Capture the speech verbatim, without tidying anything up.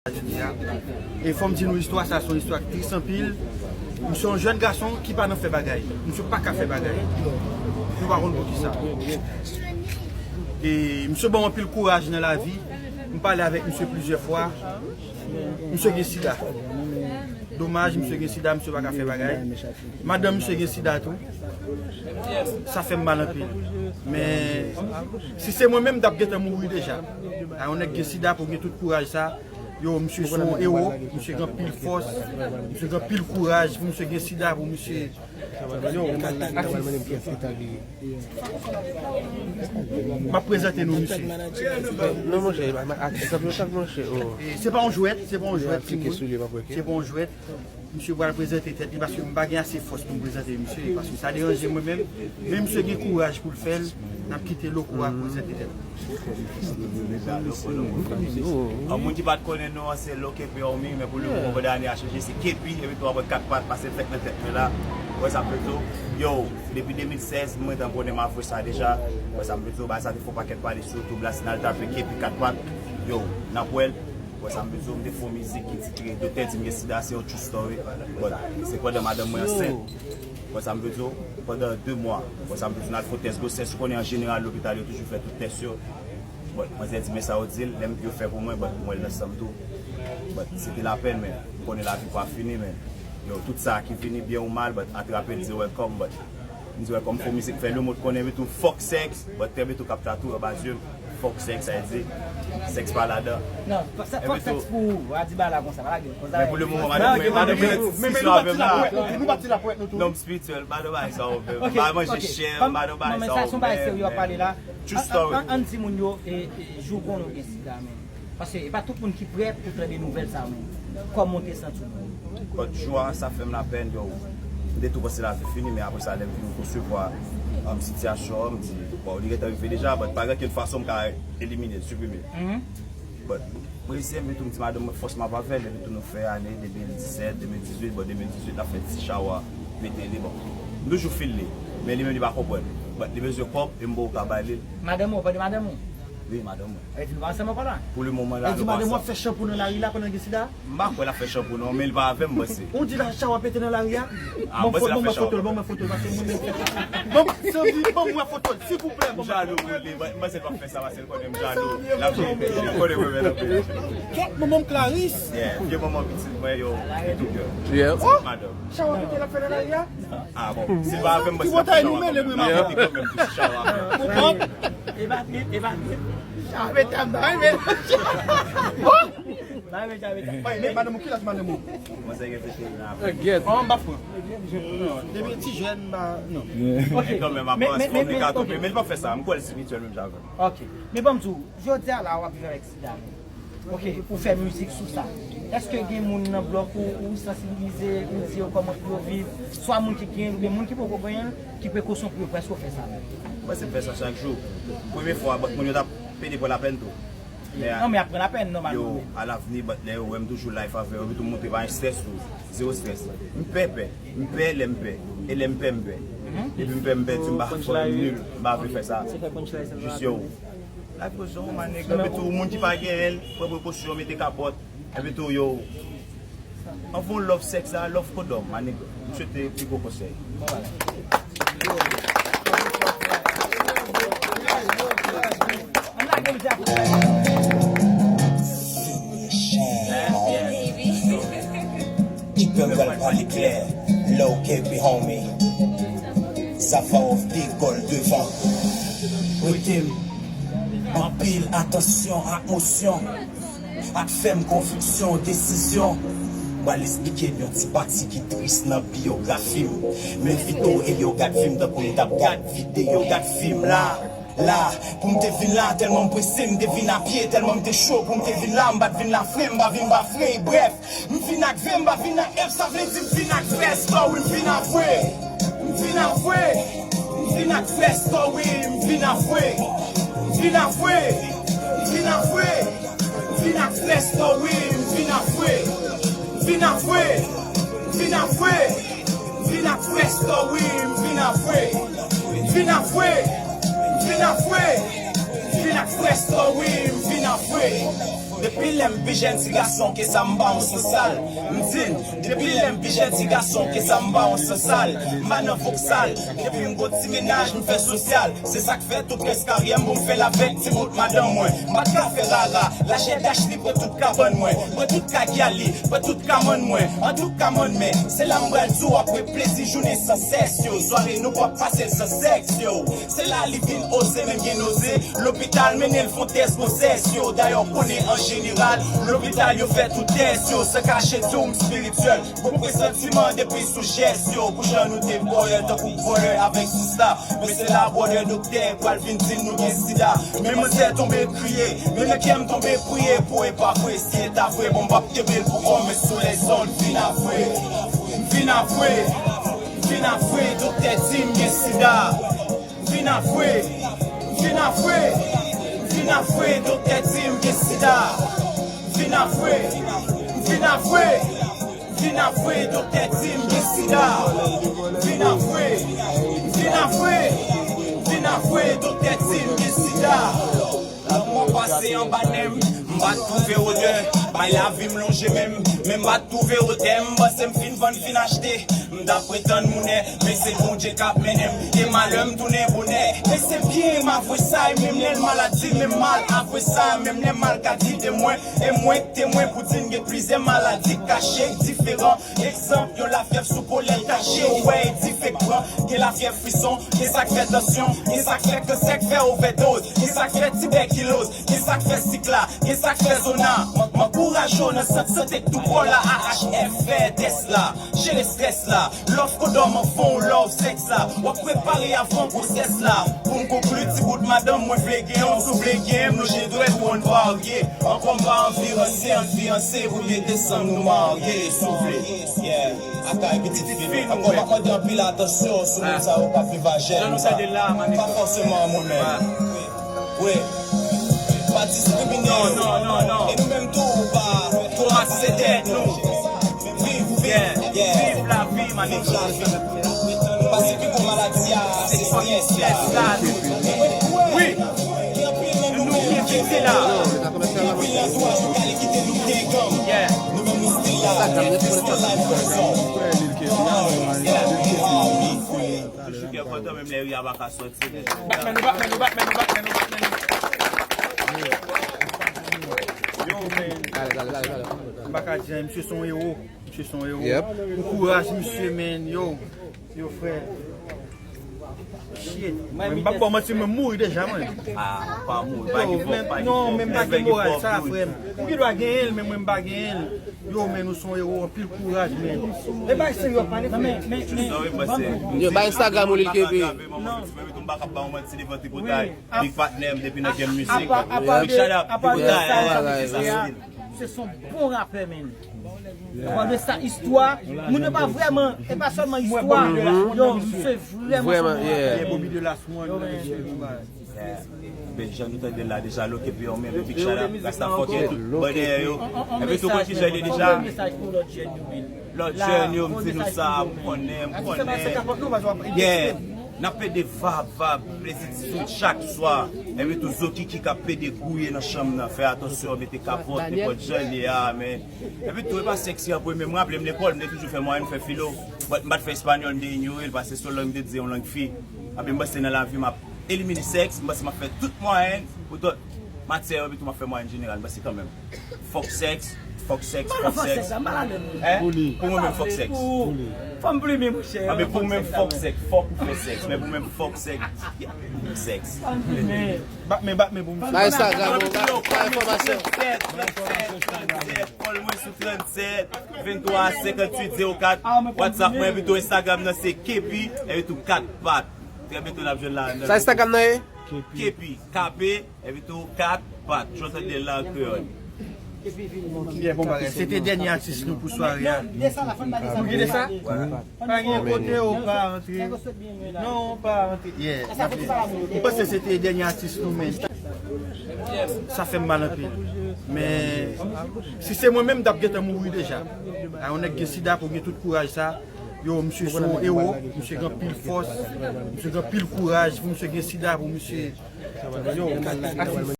Jodi a. E fò m di nou istwa sa se yon istwa ki tris anpil. M se yon jèn gason ki pa nan fè bagay. M se pa ka fè bagay. Nou pa konn poukisa. E m se ban m anpil kouraj nan lavi. M pale avèk misye plizyè fwa. Misye gen sida. Domaj, misye gen sida, misye pa ka fè bagay. Madanm misye gen sida tou. Sa fè m mal anpil. Men si se mwen menm, m t ap gentan mouri deja. A yon nèg gen sida pou gen tout kouraj sa. Yo, misye se yon ewo, misye gen anpil fòs, misye gen anpil kouraj, pou misye gen sida, pou misye. Yo, m ap prezante nou misye. Non, monchè, atis ap yon chak, monchè. E, se pa yon jwèt, se pa yon jwèt, timoun. Se pa yon jwèt. Misye pral prezante tèt li paske m pa gen ase fòs pou m prezante misye, paske sa deranje mwen menm. Men misye gen kouraj pou l fè l, n ap kite Loko a prezante tèt li. An moun ki pa t konnen non an se Lokepi Omi, men pou le moman bòdè ane a chanje, se Kepi, epi tou apre kat pat pase fèt nan tèt mwen la. Wè sa m vle di w. Yo, depi de mil sèz, mwen t abòne m avwe sa deja. Wè sa m vle di w, bagay sa te fè yon pakèt pale sou YouTube la, si n al tape Kepi kat pat, yo, n ap wè l. Wè sa m vle di w, m te fè yon mizik ki titre Doktè di m gen sida, se yon true story. But, se pandan madanm mwen ansent. Wè sa m vle di w, pandan de mwa. Wè sa m vle di w, n al fè yon tès gwosès, ou konnen an jeneral lopital yo toujou fè tout tès yo. But, manzè di men sa yo di l, lè m yo fè pou mwen, but, mwen l nan san m tou. But, se te lapèn, men, m konnen lavi pa fini, men, yo, tout sa ki vini byen ou mal, but, atrape l, di welcome, but, m di welcome, fè yon mizik, fè le mond konnen, epi tou, fuck sex, but, trè byento k ap tatouye anba zye m, fuck sex, sa vle di, sèks pa ladan. Non, fuck sex pou ou, w a di bagay la konsa, pa lage l konsa. Men pou le moman, madanm mwen, madanm mwen nan diskisyon avè m la. Nou pa ti la pou nou tou. Non, m spirityèl, m pa nan bagay sa yo, men. M pa manje chè, m pa nan bagay sa yo, men. True story. Ann di moun yo, e, e, jou konnen w gen sida, men. Paske e pa tout moun ki prè pou tande nouvèl sa yo, men. Kòman w te santi w menm? But jou a, sa fè m lapèn, yo. M te tou panse lavi fini, men apre sa, lè m vin resevwa, um, sitiyasyon an, m di, bon, li gentan rive deja, but pa gen okenn fason m ka elimine l, siprime l. But, mwen eseye, men tou, m di madanm mwen, fòs m ap avè l, epi tou nou fè ane de mil disèt, de mil dizuit, bon, de mil dizuit, n ap fè ti chawa, mete li, bon. M toujou feel li, men li menm li pa konprann. But, li bezwen kòb, e m poko ka ba li l. Madanm ou, w pale de madanm ou? Wi, madanm mwen. Epi nou pa ansanm ankò la? Pou le moman la, nou pa ansanm. Epi madanm ou ap fè chanpou nan lari la pandan l gen sida? M pa kwè l ap fè chanpou non, men li pa avè m, m panse. Ou di la chawa pete nan lari a? Ah, m panse l ap fè chawa. Ban mwen foto l, ban mwen foto l, paske mwen menm. Ban mwen, Sandy, ban mwen foto l, silvouplè, ban mwen. M jalou pou li, m panse l p ap fè sa, paske l konnen m jalou. L ap jere, l konnen mwen menm anpil. Kèt manman m Clarice. Yeah, vye manman pitit mwen, yo, li tou kè. Yeah. Oh! Madanm. Chawa pete l ap fè nan lari a? Ah, bon, si l pa avè m, m panse l ap fè chawa kanmenm. L ap mete kanmenm pou ti chawa. Ou konn? E pa trip, e pa trip. Chawa pete ap bay, men. Oh! Bay, men, bay, men. Madanm ou, kilaj madanm ou? Mwen se gen vennde an. Gèt. Oh, m pa pran. Depi ti jèn, m pa, non. Ok. Men kanmenm, men, apre, men, men, men, men, ok. Men li p ap fè sa, m kwè l spirityèl menm jan avè m. Ok. Men ban m di w, jodi a la, w ap viv avèk sida. Ok, ou fè mizik sou sa. Èske gen moun nan blòk ou, ou sansibilize, ou di yo kòman pou yo viv? Swa moun ki genyen l oubyen moun ki poko genyen l, ki prekosyon pou yo pran, èske w fè sa menm? Mwen se m fè sa chak jou. Premye fwa, but moun yo t ap pede pran lapèn tou. Non, men y ap pran lapèn, nòmalman. Yo, alavni, but lè yo wè m toujou live avè yo, epi tou m montre pa gen strès tou. Zewo strès. M pè, pè. M pè lè m pè. E lè m pè, m pè. Depi m pè, m pèdi, m pa fò nil. M pa vle fè sa. Jis yo. Lavi gon jan, my nigga. Epi tou, moun ki pa genyen l, pran prekosyon, mete kapòt. Epi tou, yo. Anvan w love sèks la, love kondòm, my nigga. M swete pi gwo konsèy. Kipè m pral pale klè, low key be homie. Zafa off degòl devan. Rete m anpil atansyon ak mosyon, ak fèm konviksyon, desizyon. M pral esplike n yon ti pati ki tris nan biyografi m. M envite w e yo gad fim tankou m t ap gad videyo, gad fim la. La, pou m te vin la, tèlman m prese, m te vin apye, tèlman m te cho, pou m te vin la, m pa t vin la fre, m pa vin ba fre, brèf, m vin ak ve, m pa vin ak èf, sa vle di m vin ak vrè story, m vin avwe, m vin avwe, m vin ak vrè story, m vin avwe, m vin avwe, m vin avwe, m vin ak vrè story, m vin avwe, m vin avwe, m vin avwe. Vin ak vrè story, m vin avwe. Vin avwe, vin avwe. Vin ak vrè story, m vin avwe. Depi lè m pi jèn ti gason ke sa m pa yon sansal. M di n, depi lè m pi jèn ti gason ke sa m pa yon sansal. M pa nan voksal, depi m gon ti mennaj m fè sosyal. Se sa k fè tout rès karyè m pou m fè l avèk ti bout madanm mwen. M pa t ka fè rara, lachè dach li pran tout kabann mwen. Pran tout kagya li, pran tout kamann mwen. An tout kamann men, se la m pral di w apre plezi jounen san sès yo. Sware nou p ap pase l san sèks yo. Se la li vin oze, men byen oze. Lopital mennen l fon tès gwosès yo. Dayè w konnen an jeneral, lopital yo fè tout tès yo. San kache di w m espirityèl. Gwo presantiman depi sou jès yo. Pou jan nou te bòyè tankou bòyè avèk sista. Men se la bòyè doktè pral vin di n nou gen sida. Men manzè tonbe kriye. Men nan kè m tonbe priye pou e pa vre. Si e ta vre, bon m p ap kenbe l pou kò m, men sou lèzòd vin avwe. Vin avwe. Vin avwe, doktè di m gen sida. Vin avwe, vin avwe, vin avwe, doktè di m gen sida. Vin avwe, vin avwe, vin avwe, doktè di m gen sida. Vin avwe, vin avwe, vin avwe, doktè di m gen sida. Lanmò pase anba nen m, m pa t twouve odè. Bay lavi m lonje men m, men m pa t twouve otè. M panse m fin vann, fin achte. M t ap pretann mounè, men se Bondye k ap mennen m. E malè m tounen bonè. Men se byen m avwe sa, e menm lè l maladi, men mal avwe sa, menm lè mal ka di de mwen. E mwen k temwen pou di n gen plizyè maladi k kache, k diferan. Egzanp, yon lafyèv sou po lè l kache, ou wè e dife k pran. Gen lafyèv frison, gen sa k fè tansyon, gen sa k fè kansè k fè ovèdoz, gen sa k fè tibèkiloz, gen sa k fè sik la, gen sa k fè zona. M, m ankouraje w nan sant sante k tou pran la, A H F fè tès la, jere estrès la, love kondòm anvan w love sèks la, w ap prepare avan gwosès la. Pou m konkli, ti bout madanm mwen vle gen w, si w vle gen m, lonje dwèt ou ann varye. Ankò m pa anvi ranse, ann fiyanse, pou byen desann nou marye, si w vle. Yeah. Akay pitit fi nou. Ankò m ap mande anpil atansyon sou moun sa yo k ap viv a jèn sa. Pa fòseman mwen menm. Wi. Pa diskrimine yo. E nou menm tou, pa twomatize tèt nou. Viv, viv, yeah. Viv lavi, man. Viv lavi. Paske pi gwo maladi a, se strès la. Wi. Gen anpil nan nou menm ki la. Gen anpil nan antouraj nou k ale kite nou, gen gang. Nou menm nou still la. Still la, nou konn sa. Chouke kontan menm lè ri a pa ka soti. Batman, nou Batman, nou Batman, nou Batman, nou Batman. Yo, men. M pa ka di anyen, misye se yon ewo. Misye se yon ewo. Yep. Bon kouraj, misye, men. Yo. Yo, frè. Shit. Mwen, m p ap ba w manti, mwen mouri deja, mwen. Ah, pa mouri, pa give up, pa give up. Non, men m pa gen moral sa, frè m. Ou gen dwa genyen l, men mwen m pa genyen l. Yo, men nou se yon ewo, anpil kouraj, men. E bay serye w ap pale, frè. Yo, bay Instagram ou, Lil Kebby. M pa kab ba w manti devan tripotay. Big patnè m depi nan game music. Big shout out, tripotay, se sa. Se son bon rapè, men. Pwòblèm sa, istwa, moun yo pa vrèman, e pa sèlman istwa. Yo, misye vrèman, vrèman, yeah. Bobby de Last One. Yo, men. Bèl jan nou tande la deja, Loke pi yon menm, big shout out, Rasta Fuck, tout bòdè yo. Epi tou konn kijan li deja. Lòt jèn yo, m di nou sa, m konnen, m konnen. Yeah. N ap pede vab, vab, plezi ti sou chak swa. Epi tou Zokiki k ap pede gouye nan chanm nan, fè atansyon, mete kapòt, nenpòt jan li ye a, men. Epi tou, e pa sèks ki an premye. Mwen raple m lekòl, m te toujou fè mwayèn, fè filo. But m pa t fè espanyòl, m te inyore l, paske se yon lang m te di, yon lang fi. Epi m panse nan lavi m ap elimine sèks, m panse m ap fè tout mwayèn pou dòt matyè yo, epi tou m ap fè mwayèn jeneral, m panse kanmenm. Fòk sèks, fòk sèks, fòk sèks. Hein? Pou mwen menm fòk sèks. Fòm plime, monchè. Ah, men pou mwen menm fòk sèks, fòk ou fè sèks, men pou mwen menm fòk sèks. Sèks. Fòm plime. Bat men, bat men pou mwen. Bay Instagram ou, bay enfòmasyon. Tranntsèt, tranntsèt, tranntsèt. Call mwen sou tranntsèt, venntwa, senkantuit, zewo kat. WhatsApp mwen, epi tou Instagram nan se Kepi, epi tou kat pat. Trè byento n ap jwenn la. Sa Instagram nan ye? Kepi, K P, epi tou kat pat. Jan w tande l la an kreyòl. Byen, bon bagay. Se te dènye atis nou pou sware a. Ou kite sa? Pa gen kote ou pa antre. Non, ou pa antre. Yeah. M panse se te dènye atis nou, men sa fè m mal anpil. Men si se mwen menm, m t ap gentan mouri deja. A, yon nèg gen sida pou gen tout kouraj sa. Yo, misye se yon ewo, misye gen anpil fòs, misye gen anpil kouraj, pou misye gen sida, pou misye, yo,